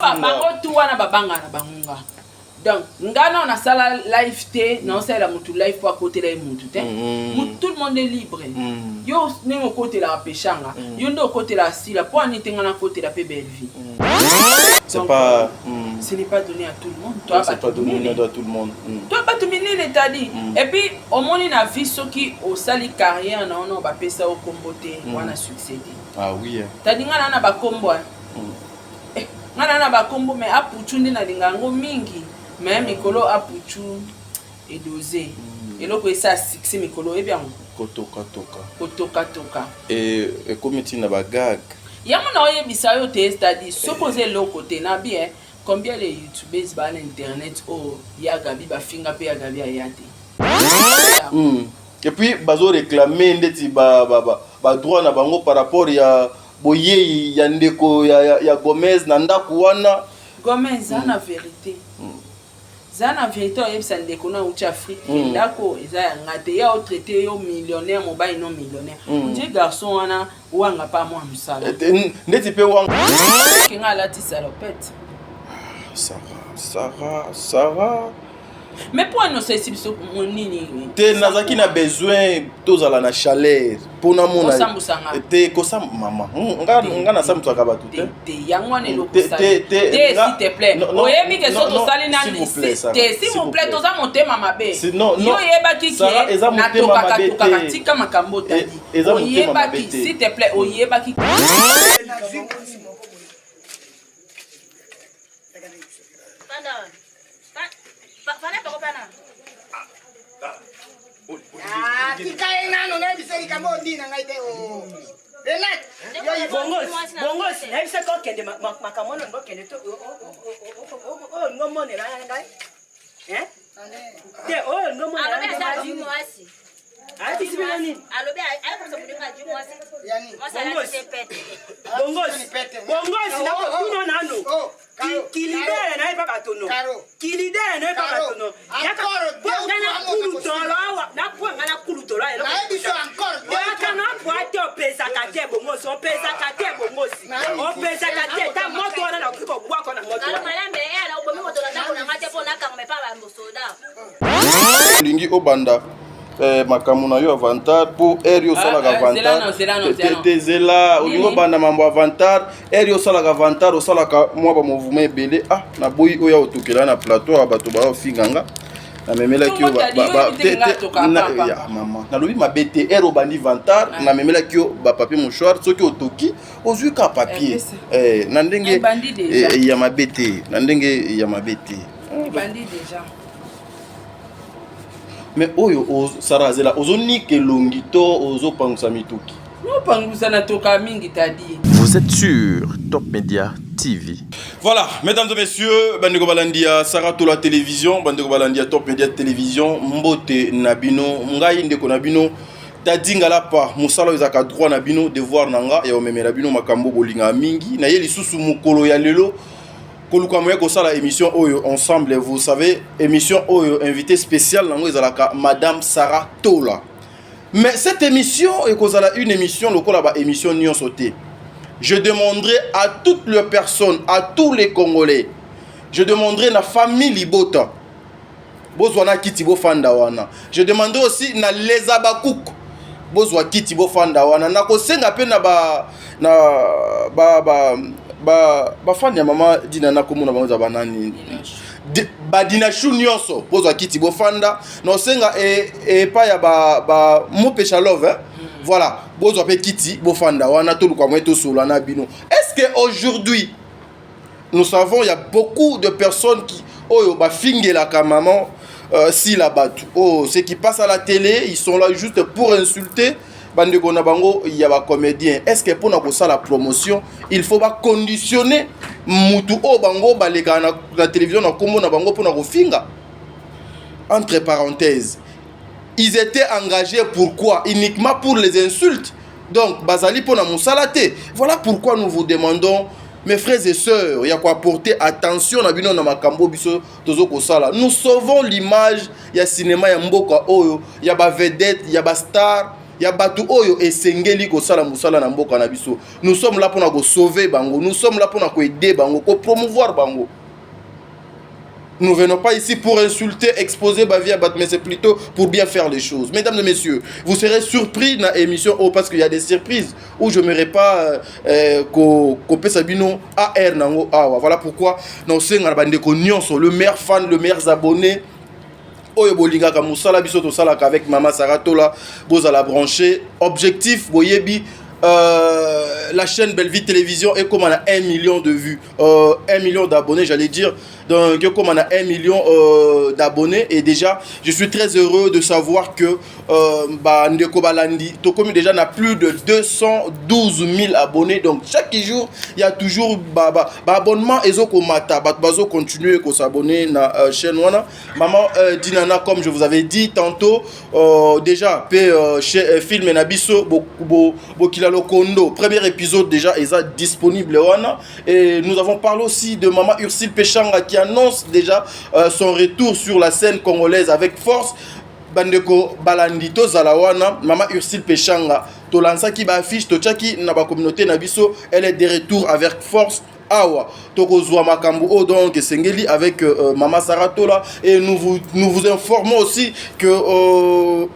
Bango tout wana babangaka na bango nga. Donc nga nao nasala live te, naosalela mutu live po akotela ye mutu te. Mutu tout le monde est libre. Yo ndenge okotelaka Peshanga, yo nde okotelaka Sila, po ani te nga nakotela pe Bellevue. C'est pas Ce n'est pas donné à tout le monde. Toi c'est pas donné à tout le monde. Toi batu minene tadi. Et puis omoni na vie soki osali carrière na ono bapesa yo kombo te, wana succès te. Ah oui. Tadi nga na na ba kombo. Eh, nga na na bakombo mais apuchu nde nalinga yango mingi mais mikolo apuchu edose eloko esa succès mikolo oyebi yango kotokatoka kotokatoka ekomi ntina bagag. Yango na oyebisa yo te, c'est-à-dire soki oza eloko te na bien. Combien les youtubeurs baa na internet oyo ya Gabi bafinga mpe ya Gabi aya te? Et puis bazo réclamer ndeti ba droit na bango par rapport ya boyei ya ndeko ya Gomez na ndako wana. Gomez eza na vérité, eza na vérité. Oyebisa ndeko na auti Afrique, ndako eza ya nga te, ya otraite yo millionnaire, mobali no millionnaire. Ondie garçon wana wanga pa mwa mosala. Ndeti mpe wanga. Kenga alati salopette. Sara, Sara, Sara. Mais mpo ani osalisi biso nini? Te, nazalaki na besoin tozala na chaleur mpo namona. Osambusanga. Te, kosam mama, nga nasambusaka bato te. Te, yango wana eloko te, s'il te plaît. Oyebi ke so tosali nani te, s'il vous plaît, toza motema mabe. Yo oyebaki ke natokaka tokaka, tika makambo otadi. Oyebaki, s'il te plaît, oyebaki. Tika ye nano, nayebisa likambo oyo ndi na ngai te. Renate. Bongosi, nayebisaka okende makambo wana, olingi okende te, oyo olingi omonela ngai te, oyo olingi omonela. Ayebisi bino nini? Bongosi, bongosi, nakotuna nano kilidere na ye mpa bato no, kilidere na ye mpa bato no, nga na kulu tolo awa, napwa nga na kulu tolo awa, oyaka na pwa te, opesaka te. Bongosi, opesaka te. Bongosi, opesaka te. Ta moto wana nakoki kobwaka na moto. Obomi moto na ndako na nga te mpo nakangama epa bambosoda. Olingi obanda makambo na yo avantar mpo ere yo osalaka avantar te, zela. Olingi obanda mambo avantar, ere yo osalaka avantar, osalaka mwa bamouvement ebele. Ah, naboyi oyo otokela na plateau ya bato baofinga nga namemelaki yo. Mama, nalobi mabe te. Ere obandi vantard, namemelaki yo bapapier mouchoir. Soki otoki, ozwi ka papier na ndenge ya mabe te, na ndenge ya mabe te. Mais oyo Sara, azela, ozonika elongi to ozopangusa mituki? Nopangusa, natoka mingi tadi. Vous êtes sur Top Media TV. Voilà, mesdames et messieurs, bandeko balandi ya Sarah Tola Télévision, bandeko balandi ya Top Media Télévision, mbote na bino, ngai ndeko na bino Tadi Ngalapa. Mosala oyo ezalaka droit na bino, devoir na nga ya omemela bino makambo bolingaka mingi. Na ye lisusu mokolo ya lelo koluka moye kosala émission oyo ensemble. Vous savez, émission oyo, invité spécial nango ezalaka Madame Sarah Tola. Mais cette émission ekozala une émission lokola ba émission nyonso te. Je demanderai à toutes les personnes, à tous les Congolais, je demanderai na famille libota, bozwa na kiti bofanda wana. Je demanderai aussi na les abakouk, bozwa kiti bofanda wana. Nakosenga mpe na ba na ba ba ba bafani ya mama Dina, nakomona bango eza banani, badinashu nyonso, bozwa kiti bofanda. Naosenga epai ya ba, ba mopesha love, hein? Voilà, bozwa mpe kiti bofanda wana, toluka moye tosola na bino. Est ce que aujourd'hui, nous savons, il y a beaucoup de personnes qui oyo bafingelaka maman Sila bato, oh, ceux qui passent à la télé, ils sont là juste pour insulter bandeko na bango ya bacomédien. Est ce que mpona kosala promotion, il faut baconditionner mutu oyo bango balekaka na télévision na nkombo na bango mpona kofinga? Entre parenthèses, ils étaient engagés pourquoi? Uniquement pour les insultes. Donc bazali mpona mosala te. Voilà pourquoi nous vous demandons, mes frères et sœurs, ya koapporter attention na bino na makambo biso tozo kosala. Nous sauvons l'image ya cinéma ya mboka oyo, ya bavedette, ya bastar. Ya bato oyo esengeli kosala mosala na mboka na biso. Nous sommes là pona ko sauver bango, nous sommes là pona ko aider bango, ko promouvoir bango. Nous ne venons pas ici pour insulter, exposer ba vie à battre, mais c'est plutôt pour bien faire les choses. Mesdames et messieurs, vous serez surpris dans l'émission oh, parce qu'il y a des surprises où je ne m'aurais pas kopesa bino AR nango awa. Voilà pourquoi nous sommes bandeko nyonso, le meilleur fan, le meilleur abonné. Oyo bolingaka mosala biso tosalaka avec Mama Sarah Tola, bozala branché. Objectif boyebi, la chaîne Bellevue Télévision est comme on a 1 million de vues, 1 million d'abonnés, j'allais dire. Donc, comme on a 1 million d'abonnés, et déjà, je suis très heureux de savoir que bah, Ndeko Balandi, Tokomi déjà n'a plus de 212 000 abonnés. Donc, chaque jour, il y a toujours bah, bah, bah, abonnement et mata, bah, bazo continuer à s'abonner na chaîne wana. Maman Dinana, comme je vous avais dit tantôt, déjà, pe chez film na biso, bo, bo, Bokila Lokondo, premier épisode déjà est disponible wana. Et nous avons parlé aussi de Maman Ursule Peshanga qui annonce déjà son retour sur la scène congolaise avec force. Bandeko Balandi tozala wana, Maman Ursule Peshanga tolansaki ba affiche totiaki na ba communauté na biso, elle est de retour avec force. Awa tokozwa makambo oyo donc esengeli avec Mama Sarah Tola. Et nous vous informons aussi que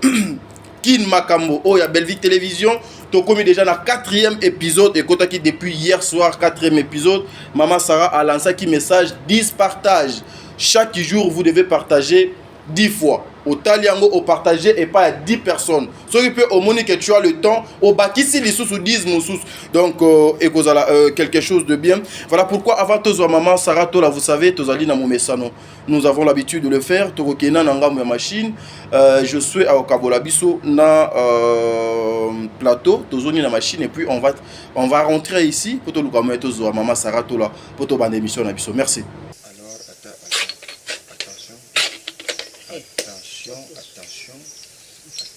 Kin Makambo oyo ya Bellevue Télévision tokomi déjà na 4e épisode ekotaki depuis hier soir, 4e épisode. Mama Sarah a lancé qui message 10 partages. Chaque jour vous devez partager 10 fois. Otali yango opartager et pas à 10 personnes. Soki mpe omoni que tu as le temps, obakisi lisusu 10 mosusu. Donc ekozala quelque chose de bien. Voilà pourquoi avant tozwa Maman Sarah Tola, vous savez, tozali na momesano. Nous avons l'habitude de le faire. Tokokenda na ngambo ya machine. Je suis à Okabola biso na plateau, tozoni na machine et puis on va rentrer ici pour toluka moyen tozwa Maman Sarah Tola pour tobanda émission na biso. Merci. Alors, attends, attention, attention, attention,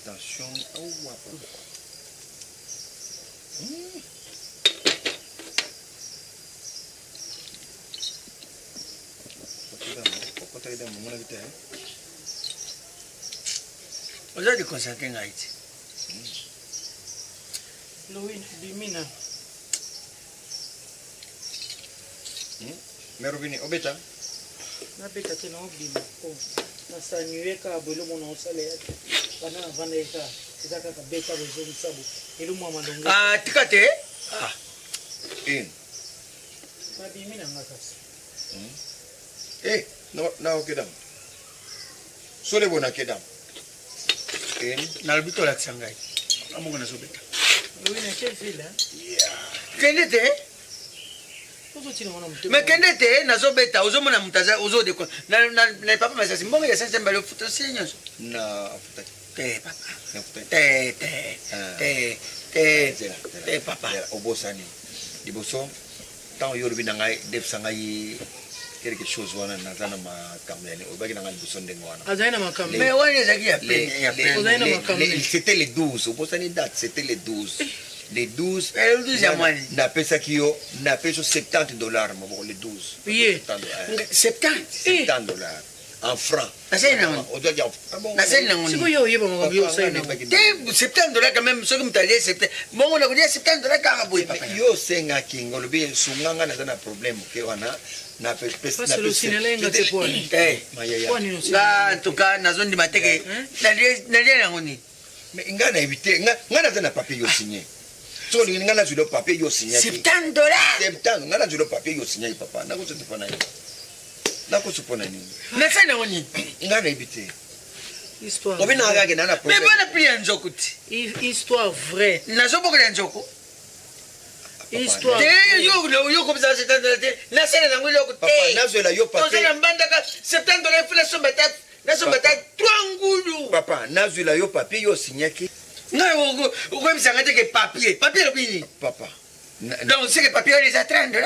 attention. Oh, papa. Okotaki te? Oza déconcentré ngai te. Louis, bimina. Merobini, obeta. Nabeta te, naobima po nasanue kaka boye. Eloko na osala ya te, banda navanda ye kaka, eza kaka beta bozongisa bo elomwa malongo. Ah, tika te. Ah. Une. Nabimi na nga kasi. Eh, na okedam. Sole bona kedam. Une. Nalobi tolakisa ngai amoko nazobeta. Louis, na quelle ville? Kende te. Ozotina wana motema. Me kende te, nazobeta. Ozomona moto aza ozodeko na papa Masasi, mbongo ya sense mbali ofuta osie nyonso. Na afuta. Te, papa. Na afuta. Te, te. Ah. Te, te. Zela, zela. Te, papa. Zela, obosani. Liboso ntango yo olobi na ngai defisa ngai quelque chose wana, naza na makambo yani olobaki na ngai liboso ndenge wana. Azali na makambo. Mais wana ezalaki ya pene ya pene. Ozali na makambo. C'était le 12, obosani date, c'était le 12, le 12. Eh, le 12 ya mwani. Napesaki yo, napesi yo 70 $ maboko le 12. Ye. 70, 70? 70 $ en franc. Nasali nango. Ozwaki ah bon? Nasali nango. Sikoyo oyeba makambo yo osali nango. Te, 70 $ quand même, soki moto alie 70 bongo nakolia 70 $ kaka boye, papa. Yo osengaki nga, olobi esunga nga, naza na problème oke wana. Parce te po ani? Te. Mayaya. Po anini? Nga en tout cas nazondima te ke nalia yango nini. Mais nga nayebi te, nga naza na papier yo signé. Soki olingi nga nazwila papier yo signaki. 70 $. 70, nga nazwila papier yo signaki, papa. Nakosote mpo na nini? Nakoso mpo na nini? Nasali yango nini? Nga nayebi te. Histoire. Obi na kaka na Mais problème. bona prix ya nzoko te. Histoire vraie. Nazobokola ya nzoko. Histoire. Te, yo yo komisa 70 $ te, nasala nango eloko Papa, te. nazwela yo papier. Toza na mbandaka, 70 $ fo nasomba ta, nasomba ta trois ngulu. Papa, nazwela yo papier yo osignaki. Ngai okoyebisanga te ke papier, papier elobi nini? Papa, Donc c'est que papier wana eza 30 $.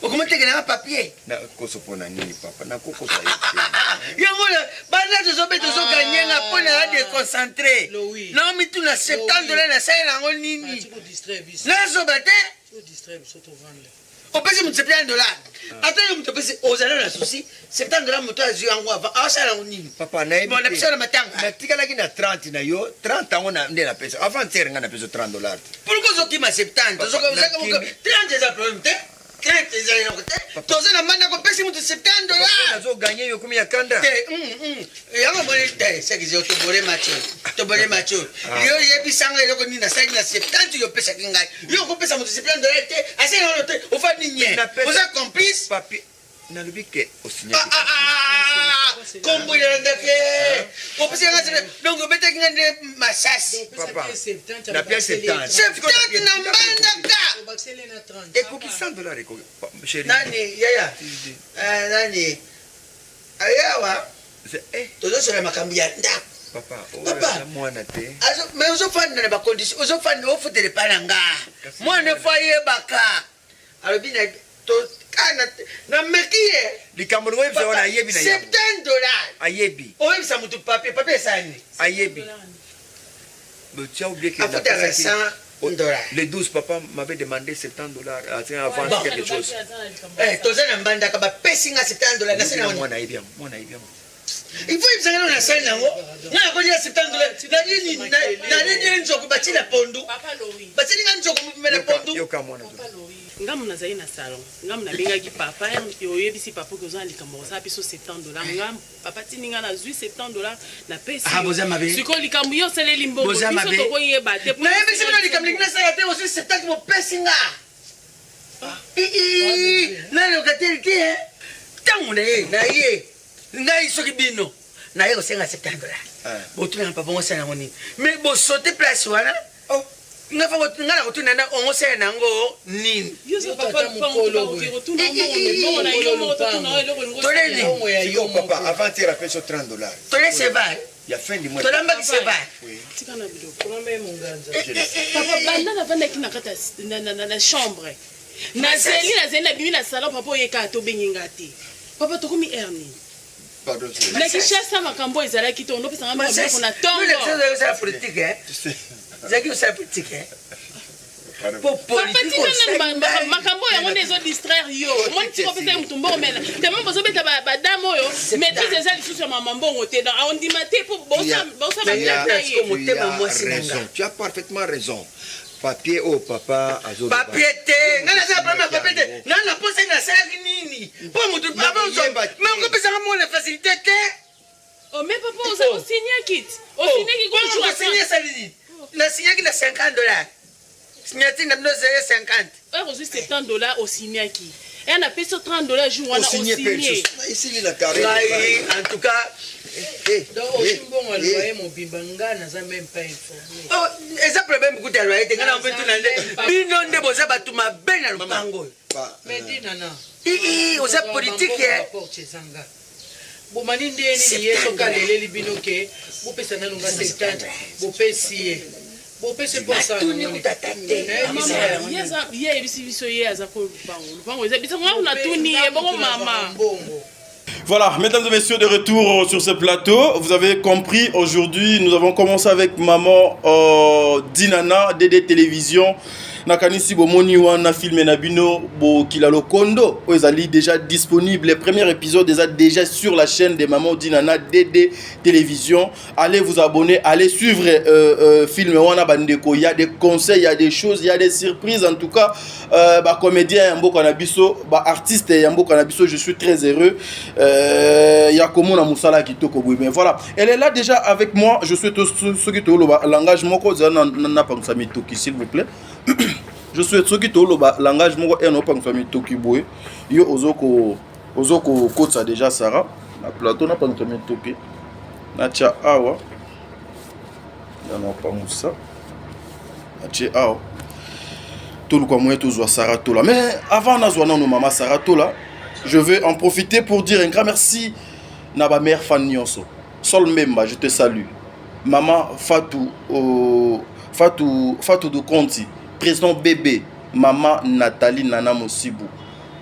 Okoma teke nanga papier. Nakoso mpo na nini, papa? Nakokosa yo te. Yango banda tozobe tozoganye nga mpo na ya déconcentré. Louis. Nango mituna, 70 $ nasali nango nini? Ati kodistraire biso. Nazoba te. Odistraire biso, tovanda. Opesi moto 70 dollar, ata yo moto opesi, ozala na souci. 70 dollar, moto azwi yango avant, asala yango nini? Papa, nayebi Bon, te. napesa na matanga. Natikalaki na 30 na yo, 30 yango nde napesa avant hier. Ngai napesa 30 dollar te. Pourquoi ozokima 70? Papa, nakimi. 30 eza problème te, 30 eza eloko te. Toza na manda, kopesi moto 70 dollar. Nazoganye yo, komi ya kanda. Te, yango moni te, sekize tobole match, tobole match. Yo yebisanga eloko nini nasali na 70 yo opesaki ngai. Yo okopesa moto 70 dollar te, asali yango te, ofandi nye. Oza complice. Papi, nalobi ke osignaki. Kombo elandake, opesi nga, donc obetaki nga nde masasi. Papa, napia 70. 70 na mbandaka. Ekoki 100 dollar, ekoki, chéri. Nani yaya? Eh, nani ayawa? Tozosola makambo ya ndako. Papa. Papa. Oyo mwana te. Mais ozofanda na bacondition, ozofanda, ofutela epai na nga. Mwana efo ayebaka, alobi na nameki ye. Likambo lingo oyebisa wana, ayebi na yango. 70 dollar. Ayebi. Oyebisa motu papier, papier esali. Ayebi. Mais tu as oublié que Afutaka 100 dollar. Le 12, papa m'avait demandé 70 dollars avant Bon. quelque chose. Eh, toza na mbandaka, bapesi nga 70 dollar, nasali yango. Mwana ayebi yango, mwana ayebi yango. Il faut yebisanga nano nasali yango. Nga nakolia 70 dollar, nali nali nzoko batie na pondu, batieli nga nzoko mobimba na pondu. Yoka mwana. Ngambo nazali na salon, ngambo nabengaki papa. Oyebisi papa oke oza na likambo, kosala biso 70 dollar. Ngambo papa tindi nga, nazwi 70 dollar, napesi. Ah, boza mabe. Sikoyo likambo yo osaleli mbongo, Boza biso mabe. tokoyeba te. Nayebisi bino likambo lingi nasala te. Ozwi 70, bopesi nga naloka te te. Ntango na ye na ye ngai, soki bino naye kosenga 70 dollar, botunanga papa, ngosala yango nini? Mais bosote place wana, nga fa nga na kotuna na ongosala nango nini? Toleni. Sikoyo papa, avant hier apesi yo 30 dollars. Tole seva. Ya fin du mois. Tolambaki seva. Tika na biloko papa. Banda navandaki na kati na chambre, nazeli, nazeli, nabimi na salon, papa oyekaka, tobengi nga te. Papa, tokomi heure nini? Pardon. Na Kinshasa makambo ezalaki te, ondopesanga biloko na ntongo. Osala politique, ezalaki osala politique po Papa, tika nanu makambo yango nde ezodistraire yo. Omoni, tika opesa ye motu mbongo mena tellement bozobeta badame oyo, maîtrise eza lisusu ya mama mbongo te. Donc aondima te mpo bosala na ye. Motema mwasi na nga. Raison, tu as parfaitement raison. Papier oyo papa azoloba. Papier te, ngai nasala problème ya papier te. Ngai naposaki, nasalaki nini mpo motu me okopesanga mona facilité te? Oh, mais papa, oza osignaki ti, osignaki. Kosigne esali nini? Nasignaki na 50 dollar, signature na bino ezali 50. Oyo ozwi 70 dollar, osignaki eya, napesi yo 30 dollar jour wana. Osigne mpe. Osigne. Esili na carré. Ngai en tout cas. Donc ozwi mbongo ya loyer mobimba, nga naza même pas informé. Oh, eza problème kuta ya loyer te. Ngai na mpe nde bino nde boza bato mabe na lopango oyo. Mais di nana. Ii, oza politique, eh. Porte ezanga bomani nde nini? Ye soki aleleli bino ke bopesa nanu nga 70, bopesi ye, bopesi mpo asala. Atuni kutata te. Ye ayebisi biso ye aza ko lupango, lupango eza biso. Nga natuni ye bongo mama. Voilà, mesdames et messieurs, de retour sur ce plateau. Vous avez compris, aujourd'hui, nous avons commencé avec maman Dinana, DD Télévision. Nakanisi bomoni wana film na bino Bokila Lokondo oyo ezali déjà disponible. Les premiers épisodes déjà déjà sur la chaîne de maman Dinana DD Télévision. Allez vous abonner, allez suivre film wana bandeko. Il y a des conseils, il y a des choses, il y a des surprises. En tout cas, ba comédien ya mboka na biso, ba artiste ya mboka na biso, je suis très heureux ya komona mosala kitoko boye. Mais voilà, elle est là déjà avec moi. Je souhaite soki toloba langage moko eza na pangisa mitoki, s'il vous plaît. Je souhaite soki toloba langage moko ena opangisa mitoki boye, yo ozo kokotisa déjà Sara na plateau. Napangisa mitoki, natia awa, ya na opangusa, natie awa. Toluka moyen tozwa Sara Tola. Mais avant nazwa nano mama Sara Tola, je vais en profiter pour dire un grand merci na bamare fan nyonso. Sol Mbemba, je te salue. Mama Fatou, Fatou, Fatou de Conti, président bébé, mama Nathalie Nana Mosibu,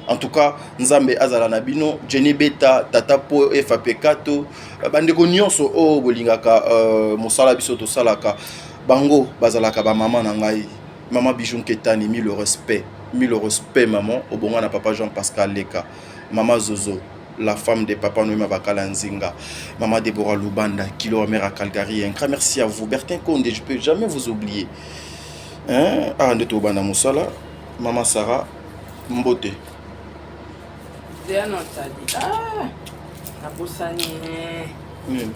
en tout cas Nzambe azala na bino. Jenny Beta, Tata Po Efapekato, bandeko nyonso oyo bolingaka mosala biso tosalaka, bango bazalaka bamama na ngai. Mama Bijou Nketani, mille respect. Mille respect maman, obonga na papa Jean Pascal Leka, maman Zozo, la femme de papa Noéma Bakala Nzinga, maman Deborah Lubanda, Kilo Mère à Calgary. Un grand merci à vous. Bertin Konde, je peux jamais vous oublier. Hein? Ah, nde tobanda mosala, maman Sarah Mbote. Zela na tali. Ah! Nabosani. Nini?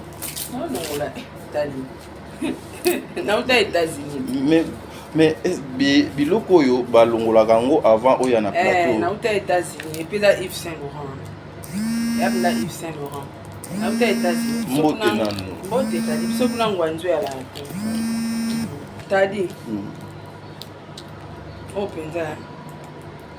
Nalongola tali. Nauta États-Unis. Mais mais biloko oyo balongolaka yango avant oyo na plateau. Eh, nauta États-Unis. Et puis là Yves Saint Laurent. Ya na Yves Saint Laurent. Nauta États-Unis. Mbote nanu. Mbote tali. Biso kuna ngwanzo ya la. Tadi. Oh penza.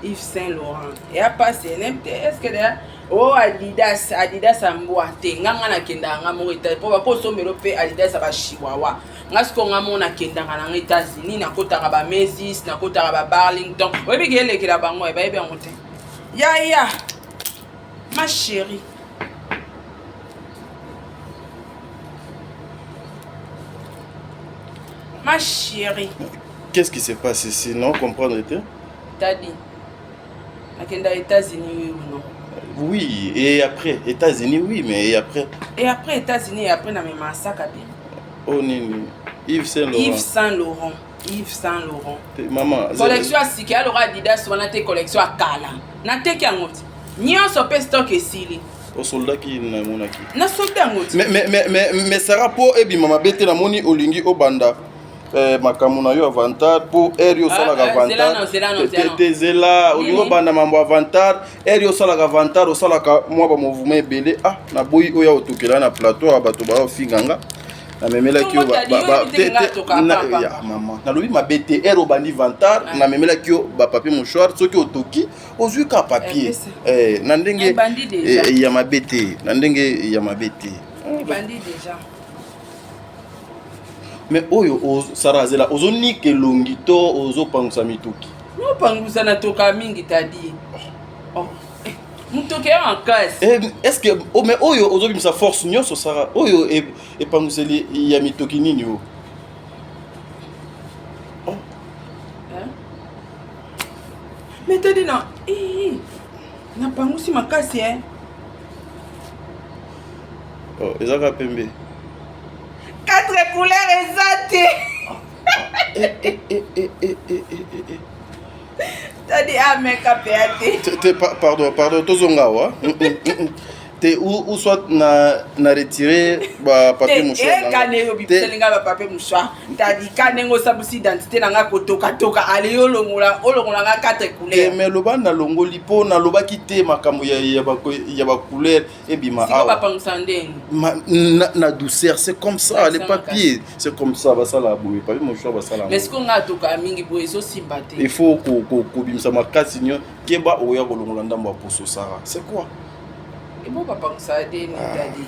Yves Saint Laurent eya pasi nayebi te est ce que deja o oh, Adidas Adidas ya mbwa te nga nga nakendaka nga moko Etats mpo bakosombelo mpe Adidas ya bachiwawa nga sikoyo nga moko nakendaka na nga États-Unis nakotaka ba Macy's nakotaka ba Burlington oyebi ke elekela bango eh, bayebi yango te yaya ma chérie ma chérie. Qu'est-ce qui se passe ici? Non, comprendre te. Tadi, nakenda États-Unis oui ou non? Oui, et après États-Unis oui, mais et après? Et après États-Unis et après na mema saka bien. Oh nini? Yves Saint Laurent. Yves Saint Laurent. Yves Saint Laurent. Maman, collection ya sika ya Laurent Adidas wana te collection ya kala. Nateki yango ti. Nyonso pe stock esili. Osoldaki namonaki. Nasolda yango ti. Mais mais mais mais mais Sarah po ebima mabe te namoni olingi obanda Eh, makambo na yo avantar mpo heure yo osalaka ah, ah, te zela olingi obanda mambo avantar heure yo osalaka avantar osalaka mwa bamouvement ebele ah naboyi oyo otokela na plateau ya bato baofinga nga namemelaki yo mama nalobi mabe te heure obandi vantar ah. namemelaki yo bapapier mouchoir soki otoki ozwi ka papier eh, eh, na ndenge ya mabe te na ndenge ya mabe te Mais oyo Sarah azela ozonika elongi to ozopangusa mituki? Nopangusa na toka mingi tadi. Oh. Eh, motoki ya makasi. Eh, est-ce que oh, mais oyo ozobimisa force nyonso Sarah oyo e, epanguseli ya mitoki nini oyo? Oh. Hein? Mais tadi na eh, napangusi makasi eh. Oh, ezaka pembe. Quatre couleurs eza te. Tadi ameka pe te. Te pardon, pardon, tozonga awa. Te ou, ou soit na na retirer ba papier mouchoir. Te kane yo bibiseli nga ba papier mouchoir. Tadi ka ndenge osabusi identité na nga kotoka toka ale yo longola olongola nga quatre couleurs. Te mais loba na longoli po na lobaki te makambo ya ya ba ya ba couleur ebima awa bapangusa ndenge Ma, na, na douceur c'est comme ça les papiers c'est comme ça basala boye papier mouchoir basala mais sikoyo ngai atoka mingi boye ezosimba te il faut kobimisa makasi nio keba oya kolongola ndambo ya poso sara c'est quoi ebo bapangusa de nitadi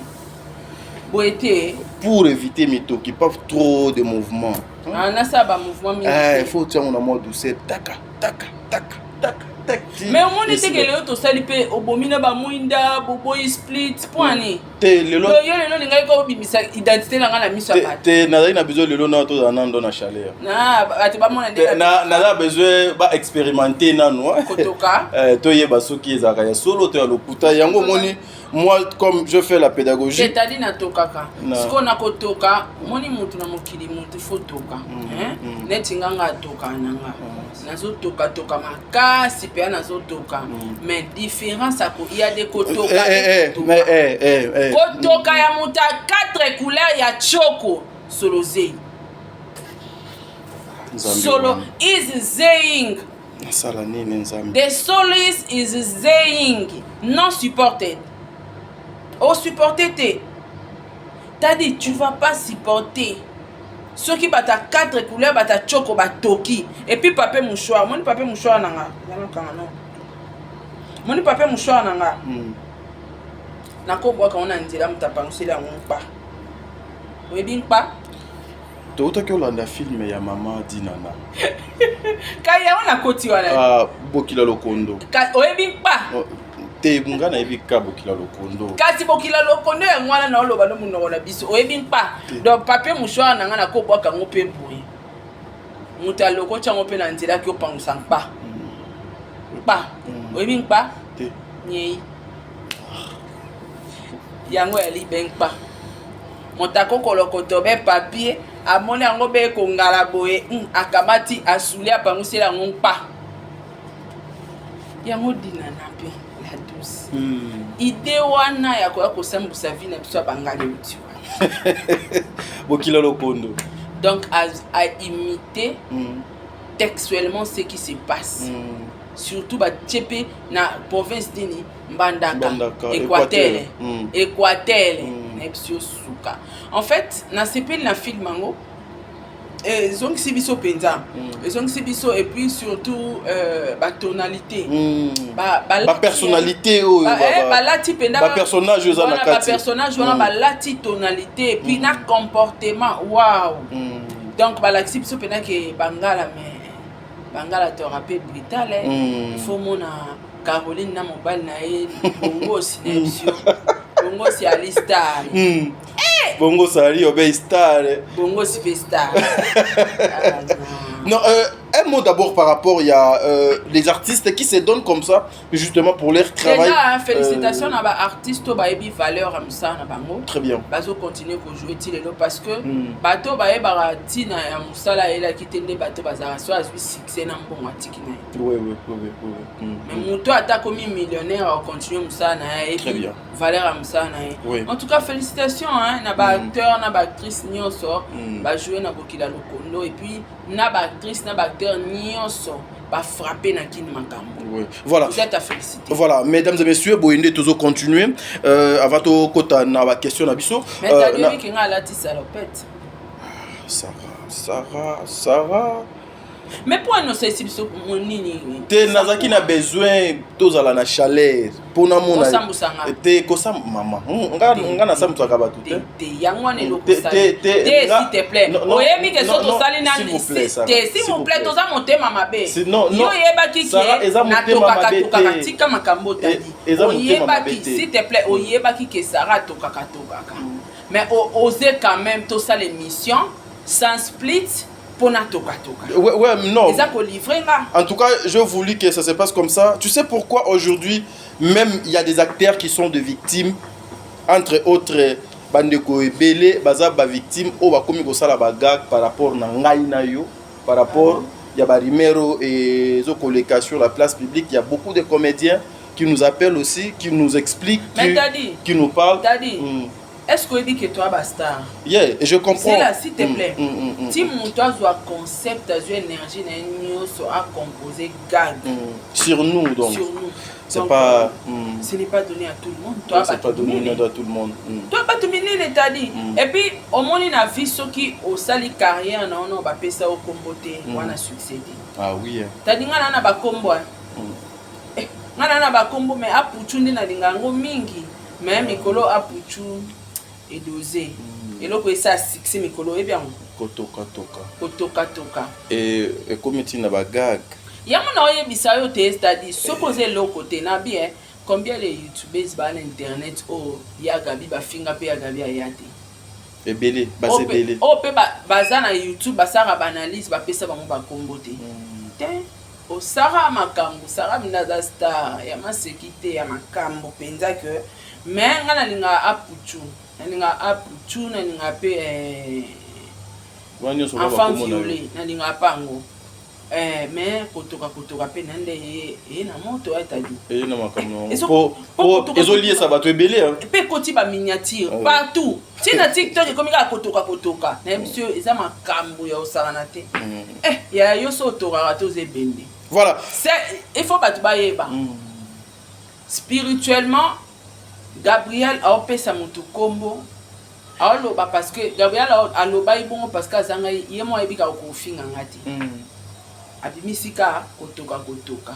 boye te pour éviter mitoki pas trop de mouvement ah, nasala bamouvement mingi eh, il faut otiango na mwa douceur taka taka taka taka mais omoni te ke lelo tosali mpe obomi na bamwinda boboyi split mpo ani te lelo yo lelo olingaki ka obimisa identité na ngai na miso ya bato te nazali na besoin lelo nano tozala nano na chaleur bato bamona nde naza besoin baexpérimente nano kotoka eh, toyeba soki ezalaka ya solo to ya lokuta yango omoni moi comme je fais la pédagogie c'est-à-dire natokaka sikoyo nakotoka omoni motu na mokili motu fo toka mm, mm. neti nga nga atokaka na nga mm. nazotokatoka makasi mpenza nazotoka mais différence ya de kotoka eh, eh, eh, kotoka ya moto ya 4 couleur ya choko solo zei solo is saying Nasala nini nzambe? The solace is saying non supported. O supporter te. T'as dit tu vas pas supporter. Soki bata quatre couleurs bata choko batoki et puis papier mouchoir moni papier mouchoir nanga kanga non moni papier mouchoir nanga mm. nakobwaka ngo na nzela moto apanguseli yango mpa oyebi mpa Toutaki olanda film ya mama Dinana. Kai yango nakoti wana. Ah, Bokila Lokondo. Oyebi mpa? Oh, te nga nayebi ka Bokila Lokondo. Kasi Bokila Lokondo yango wana naoloba no monoko na biso. Oyebi mpa? Donc papier mouchoir na nga nakobwaka yango mpe boye. Moto alokoti yango mpe na nzela aki opangusa mpa. Nkpa. Oyebi nkpa? Te. Nyei. Yango ya libe nkpa. Moto akokolokoto be papier amoni yango be kongala boye akamati asuli apanguseli yango nkpa. Yango dinana mpe la douce. Idée wana ya koya kosambusa vie na biso ya bangala euti wana. Bokila lokondo. Donc a imité textuellement ce qui se passe. Surtout batie mpe na province nini, Mbandaka, Mbandaka, Équateur. Équateur. Équateur. Nayebi yo suka. En fait, nasepeli na film yango, ezongisi biso mpenza, ezongisi biso et puis surtout batonalité. Bapersonnalité oyo Balati mpenza bapersonnage oyo eza na kati. Bapersonnage wana balati tonalité et puis na comportement, wow. Donc balakisi biso mpenza ke bangala, mais bangala toka mpe brutal. Il faut mona Caroline na mobali na ye Bongosi na biso, Bongosi ali star. Bongo sali obe star. Bongosi mpe star. Ah, non. Non, un mot d'abord par rapport, il y a les artistes qui se donnent comme ça, justement pour leur travail. Déjà, hein, félicitations na baartiste oyo bayebi valeur ya mosala na bango. Très bien. Bazocontinue kojouer ti lelo parce que bato bayebaka ntina ya mosala ayelaki te nde bato bazalaka so azwi succès na mbongo atiki na ye. Mais moto ata akomi millionnaire, akocontinue mosala na ye, Très ayebi bien. valeur ya mosala na ye. En tout cas, félicitations, hein, na baacteur na baactrice nyonso bajoue na Bokila Lokondo et puis na baactrice na baacteur nyonso bafrappe na Kini Makambo. Oui. Voilà. Vous êtes à féliciter. Voilà, mesdames et messieurs, boyende toujours continuer avant to kota na ba question na biso. Mais t'as dit que nga alati salopette. Sarah, Sarah, Sarah. Mais mpo ani osalisi biso nini? Te, nazalaki na besoin tozala na chaleur mpo namona. Osambusanga. Te, kosa mama. Nga nasambusaka bato te. Te, yango wana eloko te, s'il te plaît. Oyebi ke so tosali nani te, s'il vous plaît, toza motema mabe. Yo oyebaki ke natokaka tokaka, tika makambo otadi. Oyebaki, s'il te plaît, oyebaki ke Sara atokaka tokaka, mais ose quand même tosala émission sans split mpona tokatoka. Ouais, non. Eza kolivre nga. En tout cas, je voulu que ça se passe comme ça. Tu sais pourquoi aujourd'hui, même il y a des acteurs qui sont des victimes, entre autres, bandeko ebele, baza ba victime, oyo bakomi kosala ba gag par rapport na ngai na yo, par rapport ya ba rumeurs ezokoleka sur la place publique. Il y a beaucoup de comédiens qui nous appellent aussi, qui nous expliquent, Mais Tadi, qui nous parlent. Tadi, est-ce que oyebi ke toa bastar? Yeah, et je comprends. C'est là, s'il te plaît. Ti moto azwa concept, azwa énergie na ye nyonso, acompose gag Sur nous, donc. Sur nous. C'est Donc, pas. Ce n'est pas donné à tout le monde. Ouais, Toi, c'est pas donné à tout le monde. Toi, bato minene, tadi. Et puis omoni na vie, soki osali carrière na ono, bapesa yo kombo te, wana succès te. Ah oui, hein. Tadi, nga na na bakombo, hein. Eh, nga na na bakombo, mais apuchu nde nalinga yango mingi, mais mikolo apuchu edose eloko esa succès mikolo, oyebi yango. Kotoka toka. Kotokatoka. Et ekomi ntina bagag. Yango na oyebisa yo te, c'est-à-dire soki oza eloko te na bien, combien de youtubeurs baa na internet oyo ya Gabi bafinga mpe ya Gabi aya te? Ebele, basi ebele. Oyo mpe baza na YouTube, basalaka baanalyse, bapesa bango bakombo te. Te, osara makambo, Sara minda aza star ya maseki te, ya makambo mpenza ke. Mais nga nalingaka apuchu, nalingaka apuchu, nalingaka mpe Wana nyonso enfant bakombo na yo. violé, nalingaka mpe yango. Mais kotoka kotoka mpe na nde ye na moto etali. Eye na makambo yango. Po Po ezoliesa bato ebele, hein. Mpe ekoti baminiature Ah ouais. partout, ntina TikTok ekomi kaka kotoka kotoka. Nayebi so eza makambo ya osakana te. Eh, ya yo so otokaka te, oza ebende. Voilà. Il faut bato bayeba spirituellement Gabriel aopesa motu nkombo, aoloba parce que Gabriel alobaki bongo parce que azanga ye mo ayebi kaka kofinga nga te. Abimisi ka kotoka kotoka.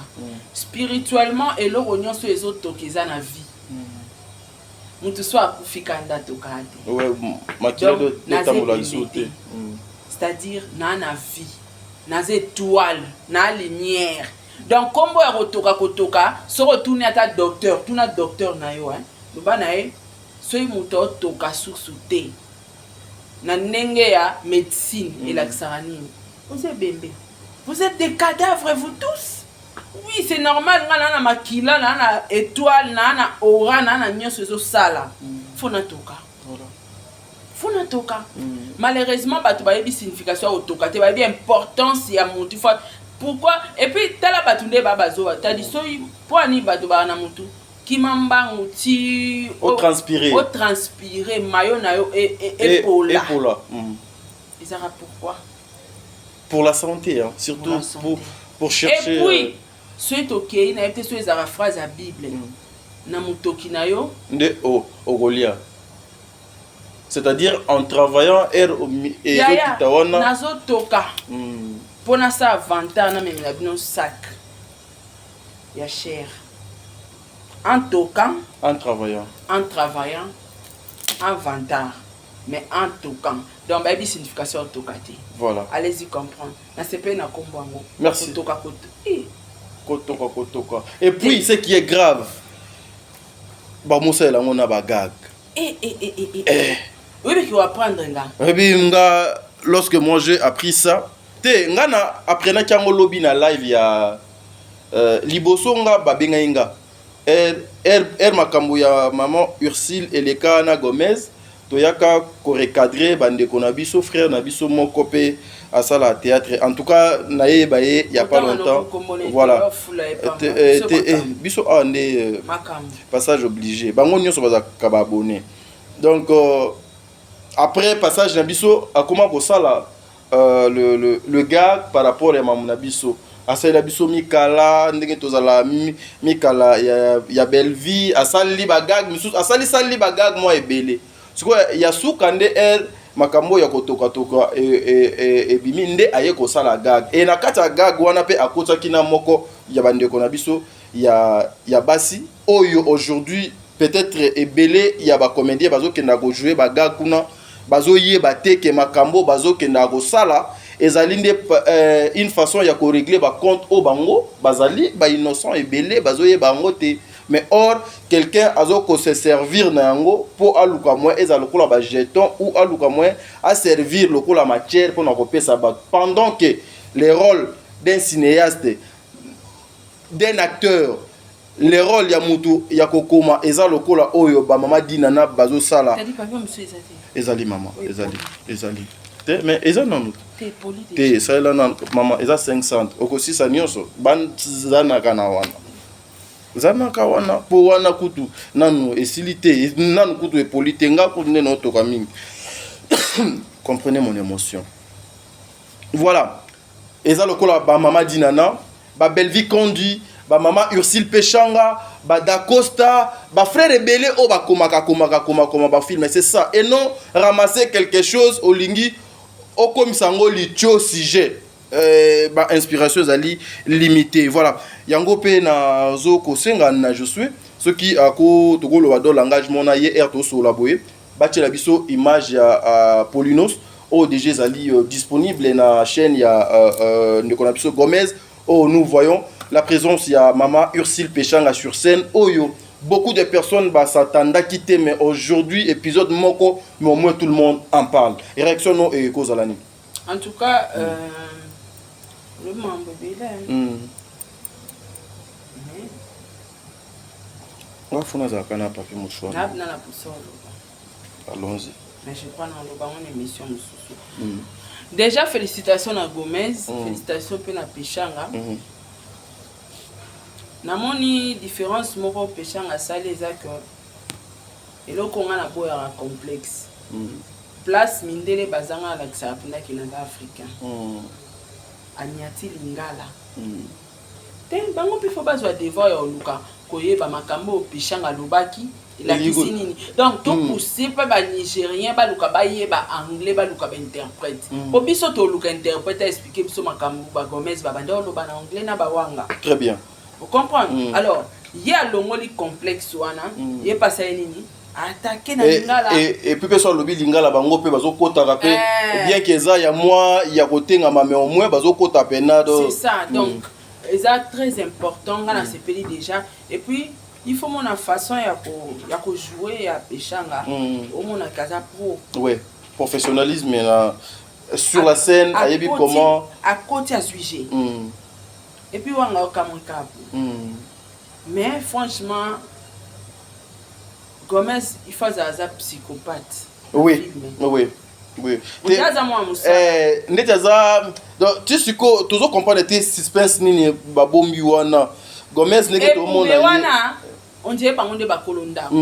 Spirituellement, eloko nyonso ezotoka eza na vie. Motu so akufi kanda atokaka te. Ouais, makila Donc, naza etambola ebembe lisusu te. te. C'est-à-dire na vie, naza étoile na lumière. Donc nkombo ya kotoka kotoka, soki otuni ata docteur, tuna docteur na yo, hein, loba na ye soki moto otoka susu te na ndenge ya médecine, elakisaka nini? Oza ebembe. Vous êtes des cadavres, vous tous. Oui, c'est normal, nga na na makila, na na étoile, na na aura, na na nyonso ezosala. Faut natoka. Voilà. Faut natoka. Malheureusement, bato bayebi signification ya kotoka te, bayebi importance ya motu. Faut pourquoi? Et puis tala bato nde ba bazoba. Tadi soki mpo ani bato baa na motu kima mbangu ti Otranspirer. Otranspirer mayo na yo epola. Epola. Ezaka pourquoi? Pour la santé, hein. Surtout Pour la santé. pour chercher. Et puis soki tokei, nayebi te soki ezalaka phrase ya Bible na motoki na yo. Nde okolia. C'est-à-dire en travaillant air Yaya, ezokita wana. Nazotoka mpo nasala avantage, namemela bino sac ya cher en tokant. En travaillant. En travaillant en vantard, mais en tokant. Donc bayebi signification ya toka te. Voilà. Allez-y comprendre. Nasepeli na nkombo yango. Merci. Kotoka koto. Eh, Kotoka kotoka. Et puis ce qui est grave, bamosalela yango na bagag. Eh, eh, eh, eh, eh. Oyebiki oapprendre nga. Oyebi nga, lorsque moi j'ai appris ça te, nga na apprenaki yango lobi na live ya liboso. Nga babengai nga r makambo ya maman Ursule eleka na Gomez, toyaka korecadrer bandeko na biso, frère na biso moko mpe asala théâtre. En tout cas nayeba ye ya pas longtemps, voilà. Biso awa nde passage obligé, bango nyonso bazalaka baabonné. Donc après passage na biso, akoma kosala le gars par rapport ya mamu na biso, asalela biso mikala ndenge tozala mikala ya Bellevie, asaleli bagag misusu, asalisali bagag mwa ebele. Sikoyo ya suka nde aire makambo ya kotokatoka ebimi nde aye kosala gag. E na kati ya gag wana mpe akotaki na moko ya bandeko na biso ya basi oyo aujourd'hui peut-être ebele ya bacomédien bazokenda kojouer bagag kuna, bazoyeba te ke makambo bazokenda kosala ezali nde une façon ya korégler bacompte oyo bango bazali bainnocent. Ebele bazoyeba yango te, mais or quelqu'un azokose servir na yango mpo aluka moyen ezala lokola bajeton ou aluka moyen aservir lokola matière mpona kopesa bato, pendant que le rôle d'un cinéaste, d'un acteur, le rôle ya mutu ya kokoma eza lokola oyo bamama Dinana bazosala. Ezali mama, ezali, ezali te, mais eza nanu te. Esalela nanu mama, eza 500, okosisa nyonso bazanaka na wana, zanaka wana mpo wana kutu nanu esili te, nanu kutu epoli te. Nga kutu nde naotoka mingi, comprenez mon émotion. Voilà, eza lokola bamama Dinana, babelvi Kondi, bamama Ursule Peshanga, badacosta, bafrère ebele oyo bakomaka komaka komakoma bafilm. C'est ça, et non ramasser quelque chose, olingi okomisa yango litio sujet, bainspiration ezali limité. Voilà, yango mpe nazo kosenga na Josue soki ako tokoloba do langage mona ye aire tosolola boye, batiela biso image ya Polinos oyo déjà ezali disponible na chaîne ya ndeko na biso Gomez, oyo nous voyons la présence ya mama Ursule Peshanga sur scène, oyo beaucoup de personnes basatandaki te, mais aujourd'hui épisode moko, mais au moins tout le monde en parle. Réaction no ekozala nini? En tout cas, le mambo ebele. Mais Nga funa azalaka na papier mouchoir. Na na posa oloba. Allons-y. Mais je crois na loba ngo na émission mosusu. Déjà félicitations na Gomez, félicitations mpe na Peshanga. Namoni différence moko Peshanga asali eza ke eloko nga naboyaka complexe. Place mindele bazanga, alakisaka mpendaki naza africain. Aniati lingala te, bango mpe fo bazwa devoir ya koluka koyeba makambo oyo Peshanga alobaki elakisi nini. Donc topousse mpe banigérien baluka bayeba anglais, baluka bainterprète, po biso toluka interprète aexpliquer biso makambo bagomez babanda oloba na anglais na bawanga. Très bien. Ocomprendre? Alors ye alongoli complexe wana, ye pasa ye nini, attaqué na lingala. Et puis mpe so alobi lingala, bango mpe bazokotaka mpe. Eh. Bien que eza ya mwa ya kotengama, mais au moins bazokota pena. C'est ça. Donc eza très important, nga nasepeli déjà. Et puis il faut mona façon ya kojouer ya Peshanga, omonaka aza pro. Ouais, professionnalisme na sur la scène, ayebi comment. Akoti, azwi g. Et puis wanga okamwe kapo. Mais franchement, Gomez, il faut aza psychopathe. Oui. Oyo aza mwana mosala. Ndeti aza, donc ti sikoyo tozo comprendre te suspense nini babombi wana. Gomez, ndenge tomona Epumbe ye wana, on dirait bango nde bakolo ndako.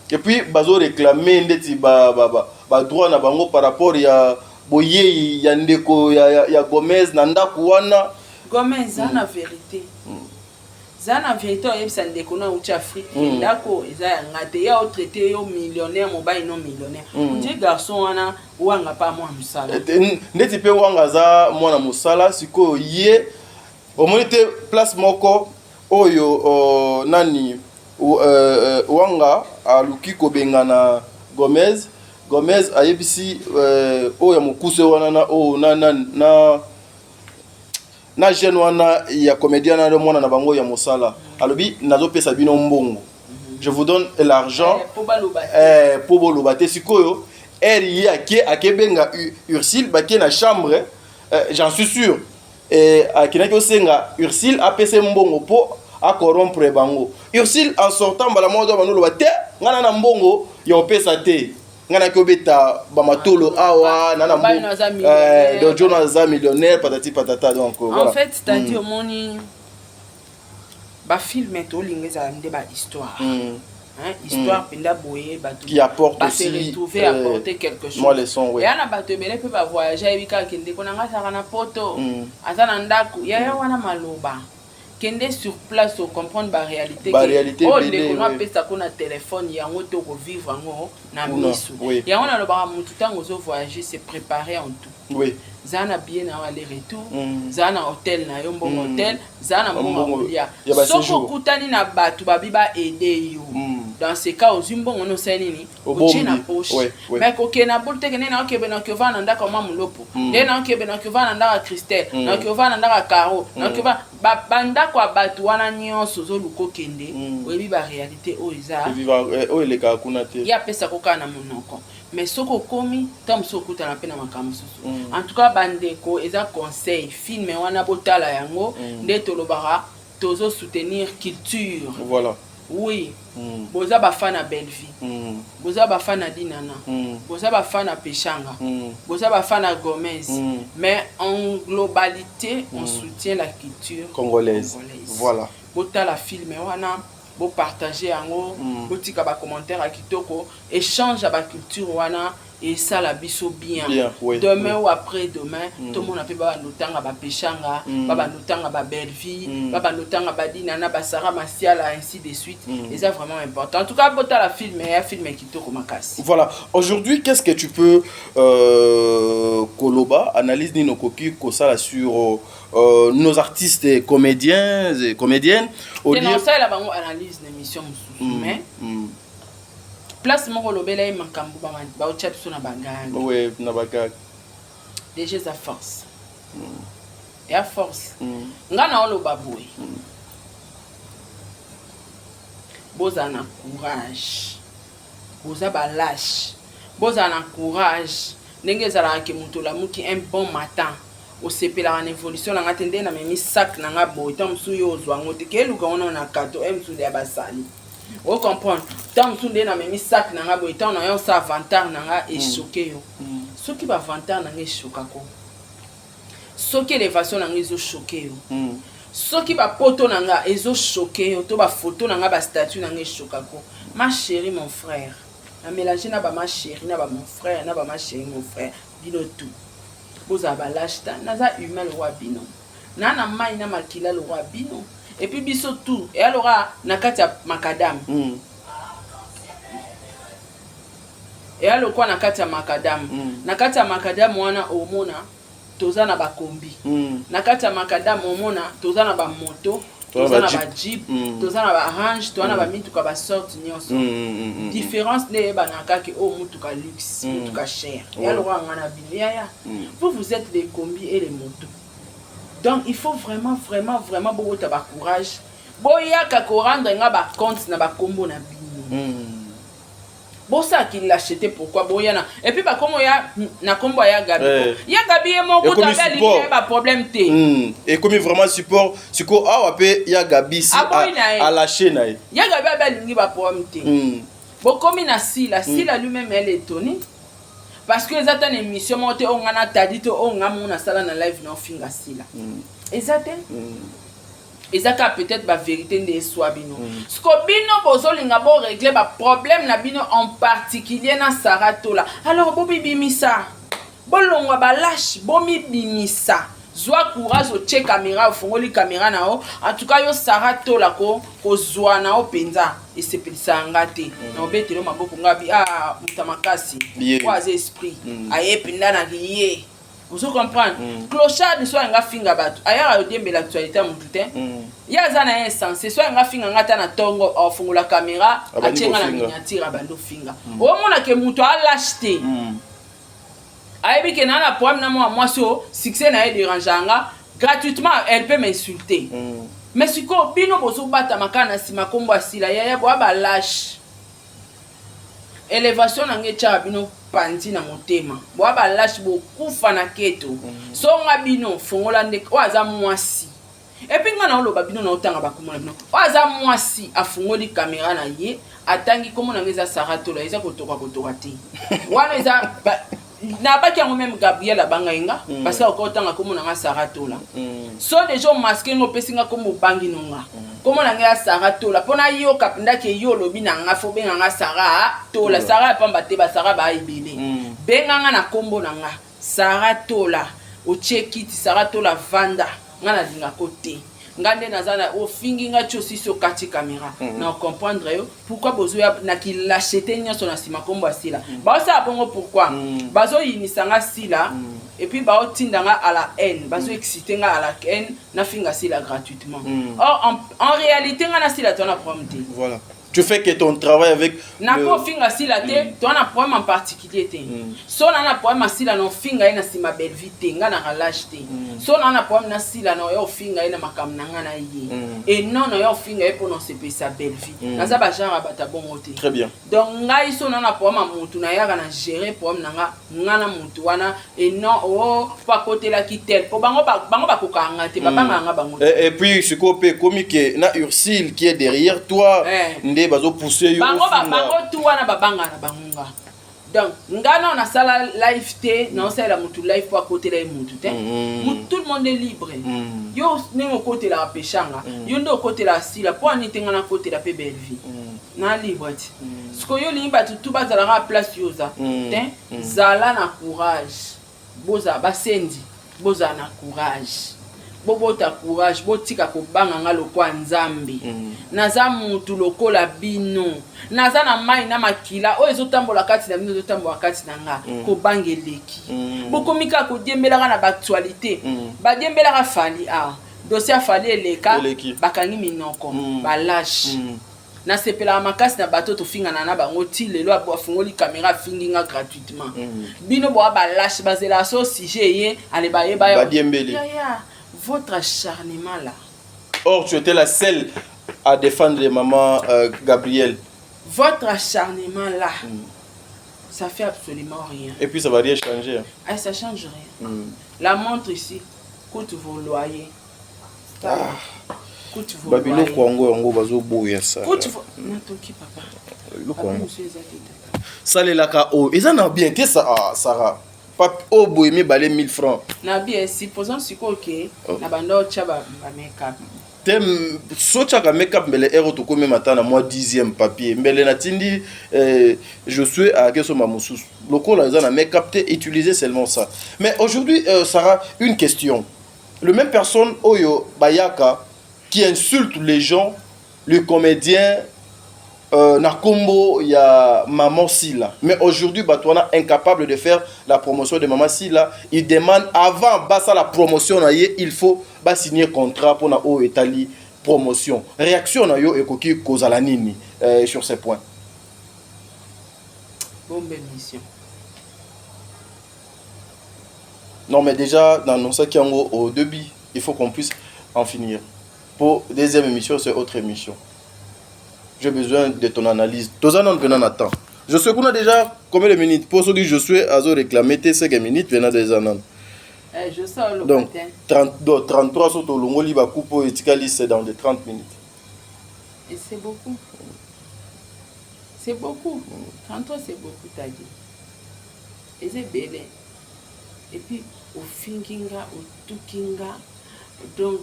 Et puis bazo réclamer ndeti ba droit na bango par rapport ya boyei ya ndeko ya Gomez na ndako wana. Gomez, eza na vérité, za na vérité. Oyebisa ndeko na auti Afrique, ndako eza ya nga te, ya otraite yo millionnaire, mobali no millionnaire. On dirait garçon wana wanga pa mwa mosala. Ndeti mpe wanga aza mwana mosala. Sikoyo ye omoni te place moko oyo nani wanga aluki kobengana Gomez. Gomez ayebisi oyo ya mokuse wana na oyo na jeune wana ya comédien na mwana na bango ya mosala, alobi: "Nazopesa bino mbongo, je vous donne l'argent." Po baloba te. Po boloba te. Sikoyo ere ye ake akebenga Ursule, bake na chambre, j'en suis sûr, akendaki osenga Ursule apesa ye mbongo mpo acorrompre bango. Ursule en sortant, mbala moko to bando oloba te: "Ngai na mbongo ya kopesa te, ngai naki obeta bamatolo awa na Mobali mbongo." aza millionnaire. Donc John aza millionnaire, patati patata, donc En voilà. fait, c'est-à-dire omoni bafilme tolinga ezala nde bahistoire. Hein, histoire mpenza boye, bato Qui apporte base aussi, retrouver, apporter quelque chose. Moi leçon, oui. Eya na bato ebele mpe bavoyage, ayebi kaka ndeko na ngai azalaka na poto, aza na ndako yaya wana. Maloba kende sur place, ocomprendre baréalité. Baréalité Oyo ebele, ndeko no apesako na telefone yango te, okovivre yango na Kuna, miso. Yango nalobaka, motu ntango ozovoyage, se préparer en tout. Zala na billet na yo aller retour, zala na hotel na yo, mbongo hotel, zala na mbongo ya Mbongo kolia. ya ba Soki séjour. okutani na bato babi baaider yo, dans ce cas ozwi mbongo no, osali nini? Obombi. Otie na poche. Mais kokende na bolo teke nde naokebe na okiovanda na ndako ya mwa molopo, nde naokebe na okiovanda na ndako ya Christelle, na okiovanda na ndako ya Caro, na okiovanda bandako ya bato wana nyonso ozoluka okende. Oyebi baréalité oyo eza. Oyo elekaka kuna te. Ye apesako kaka na monoko, mais soki okomi ntango mosusu, okutana mpe na makambo mosusu. En tout cas, bandeko, eza conseil, film wana botala yango. Nde tolobaka, tozosoutenir culture. Oui. Boza bafan na Bellevie, boza bafan na Dinana, boza bafan na Peshanga, boza bafan na Gomez, mais en globalité, on soutient la culture congolaise. Congolaise. Botala film wana, bopartage yango, botika bacommentaire ya kitoko. Échange ya baculture wana esala biso bien. Bien, oui, Demain oui. ou après demain, tomona mpe babanda otanga bapeshanga, babanda otanga babellevie, babanda otanga badinana, basara masiala, ainsi de suite. Eza vraiment important. En tout cas, botala film ya film ya kitoko makasi. Voilà. Aujourd'hui, qu'est-ce que tu peux koloba, analyse nini okoki kosala sur nos artistes et comédiens et comédiennes au Te na lieu osalela bango analyse na émission mosusu, mais place moko olobela ye makambo baotya biso na bagage. Oui, na bagag. Déjà eza force eya force. Nga na oloba boye: bozala na courage, boza balâche, bozala na courage. Ndenge ezalaka ke moto olamuki un bon matin, osepelaka na évolution na nga te, nde namemi sac na nga boye, ntango mosusu yo ozwa yango te, keluka ngo na kato e mosusu ya basali, ocomprendre. Ntango mosusu nde namemi sac na nga boye, ntango na yo osala vantard na nga, echoquer yo. Soki bavantard na nga eshokako, soki élévation na nga ezochoquer yo, soki bapoto na nga ezochoquer yo, to bafoto na nga, bastatut na nga eshokako, ma chérie, mon frère, na mélange na bama chérie, na bamon frère, na bama chérie, mon frère, bino tout bozala balâche ta. Naza humain lokwa bino, naa na mai na makila lokwa bino. Et puis biso tout eya loka na kati ya makadamu. Eya lokwa na kati ya makadamu. Na kati ya makadamu wana, omona toza na bakombi. Na kati ya makadamu, omona toza na bamoto, toza na bajeep, toza na barange, toza na bamituka, basorte nyonso. Différence nde eyebanaka kaka oyo mutuka luxe, mutuka cher. Eya lokwa nga na bino yaya. Vous, vous êtes les kombi et les motos, donc il faut vraiment, vraiment, vraiment bobota bacourage, boyaka korendre nga bacompte na bakombo na bino. Bosala ki lâcheté pourquoi boya na et puis bakomo ya na kombo ya Gabi. Eh. Ya Gabi ye moko Ekomi tabe alingi support. na ye ba problème te. Ekomi vraiment support sikoyo awa mpe ya Gabi si Aboyi na ye. alâche na ye. Ya Gabi abe alingi ba problème te. Bokomi na Sila, Sila lui-même elle est étonnée. Parce que eza ta na émission moko te oyo nga na tadi to oyo nga moko nasala na live na ofinga Sila. Eza te. Eza kaka peut-être ba vérité nde eswa bino. Siko bino bozolinga bo régler ba problème na bino en particulier na Sarah Tola. Alors bobibimisa. Bolongwa ba lâche, bomibimisa. Zwa courage otie caméra, ofongoli caméra na yo. En tout cas yo Sarah Tola ko kozwa na yo penza esepelisaka nga te. Na obetelo maboko nga bi ah muta makasi. Ye. Oyo aza esprit. Aye mpenza na ye. Ozo comprendre? Clochard so anga finga bato. Ayaka yodiembela actualité ya mutu te. Ye aza na ye insensé so anga finga nga ata na ntongo afungola caméra Abandi atie nga na kofinga. miniature abandi ofinga. Omona ke mutu alâche te. Ayebi ke na na problème na mwa mwasi oyo succès na ye dérange nga gratuitement, elle peut m'insulter. Mais sikoyo bino bozobatama kaka na nsima nkombo asila yaya boya balâche. Élévation na ngai etiaka bino panzi na motema, boya balâche, bokufa na keto. So nga bino fongola nde oyo aza mwasi et puis nga na oloba bino na otanga bakombo na bino. Oyo aza mwasi afungoli caméra na ye, atangi kombo na ngai eza Sara Tola, eza kotoka kotoka te wana eza nabaki yango. Même Gabriel abangai nga parce que okoki otanga kombo na nga Sara Tola. So déjà omasquer nga, opesi nga kombo, obangi no nga kombo na ngai ya Sara Tola mpo nayoka mpendaki yo olobi na nga fo benga nga Sara Tola. Sara ya pamba te, basara baa ebele. Benga nga na kombo na nga Sara Tola, otie kiti Sara Tola vanda, nga nalingako te. Nga nde naza na ofingi nga ti osisi okati caméra na ocomprendre yo pourquoi bozoya na kilâcheté nyonso na nsima nkombo ya Sila. Baosala bongo pourquoi? Bazoyinisa nga Sila et puis baotinda nga à la haine, bazoexcite nga à la haine, nafinga Sila gratuitement. Or en réalité nga na Sila toa na problème te. Voilà. Tu fais que ton travail avec. Nakofinga Sila te, toa na problème en particulier te. So na na problème ya Sila na ofinga ye na nsima Bellevie te, nga na relâche te. So na na problème na Sila na oya ofinga ye na makambo na nga na ye et non na oya ofinga ye mpona osepelisa Bellevie. Naza bagenre ya bato ya bongo te. Très bien. Donc ngai so na na problème ya mutu, nayaka na gérer problème na nga, nga na mutu wana et non o po akotelaki tel po bango bango bakokaka nga te, babangaka nga bango te. Et puis, ce qu'on peut communiquer, na Ursule qui est derrière toi, Eh. nde bazo pousser yo. Bango ofinga. Bango tu wana babangaka na bango nga. Donc nga na nasala live te, naosalela mutu live po akotela ye mutu te. Tout le monde est libre. Yo ndenge okotelaka Peshanga, yo nde okotelaka Sila mpo ani te, nga nakotela mpe Bellevie na libre ti. Sikoyo yo olingi bato tu bazalaka place yo oza te. Zala na courage, bozala basendi, bozala na courage, bobota courage, botika kobanga nga lokwa Nzambe. Naza mutu lokola bino, naza na mai na makila oyo ezotambola kati na bino, ezotambola kati na nga. Kobanga eleki. Bokomi kaka kodiembelaka na baactualité. Badiembelaka Fally awa, dossier ya Fally eleka. Eleki. Bakangi minoko. Balâche. Nasepelaka makasi na bato tofingana na bango ti lelo afungoli caméra afingi nga gratuitement. Bino boa balâche, bazelaka so sujet ye ale bayeba. Badiembeli. Yaya, votre acharnement là. Or, tu étais la seule à défendre maman Gabrielle. Votre acharnement là, ça fait absolument rien. Et puis, ça va rien changer, hein. Ah, ça change rien. La montre ici coûte vos loyers. Ah. Coûte vos Babiloko loyers. yango yango bazoboya sa. Coûte vos natoki papa. Biloko Papa yango. mosusu eza te tata. Salelaka oyo eza na bien te sa ah, Sarah. Pape oyo boye mibale 1000 francs. Na bien, supposons sikoyo ke Oh. na banda otya bamakeup. Te so tiaka makeup mbele ere tokomi ata na mwa 10e papier mbele natindi Josué ayaki somba mosusu lokola eza na makeup te. Utilisez seulement ça. Mais aujourd'hui, Sarah, une question: le même personne oyo bayaka qui insulte les gens, le comédien na kombo ya Maman Sila, mais aujourd'hui bato wana incapable de faire la promotion de Maman Sila, il demande avant basa la promotion na ye, il faut basigner contrat mpona oyo etali promotion. Réaction na yo ekoki kozala nini sur ces points? Bombe mission. Non, mais déjà nannonçaki yango au début, il faut qu'on puisse en finir. Pour deuxième émission, c'est autre émission. J'ai besoin de ton analyse. Toza nano mpena na temps. Josué kuna déjà combien de minutes? Mpo soki Josué azo réclamer te, 5 minutes pena eza nano. Eh, Josué oloba Donc te. 30, donc 33, so tolongoli bacoupe oyo etikali, c'est dans de 30 minutes. Et c'est beaucoup, c'est beaucoup. 33, c'est beaucoup. Tadi, eza ebele. Et puis ofingi nga, otuki nga, donc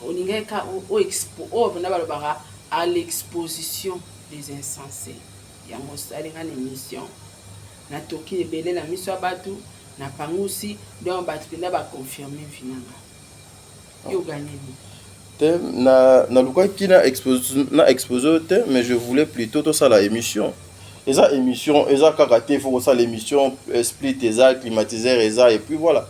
olingaki ka oexpo oyo mpena balobaka à l'exposition des insensés. Yango osali nga na émission, natoki ebele na miso ya bato, napangusi. Donc bato mpenza baconfirme vi na nga. Yo oganye nini? Te, na nalukaki na expose oyo te, mais je voulais plutôt tosala émission. Eza émission, eza kaka te, faut kosala émission, split eza, climatiseur eza, et puis voilà.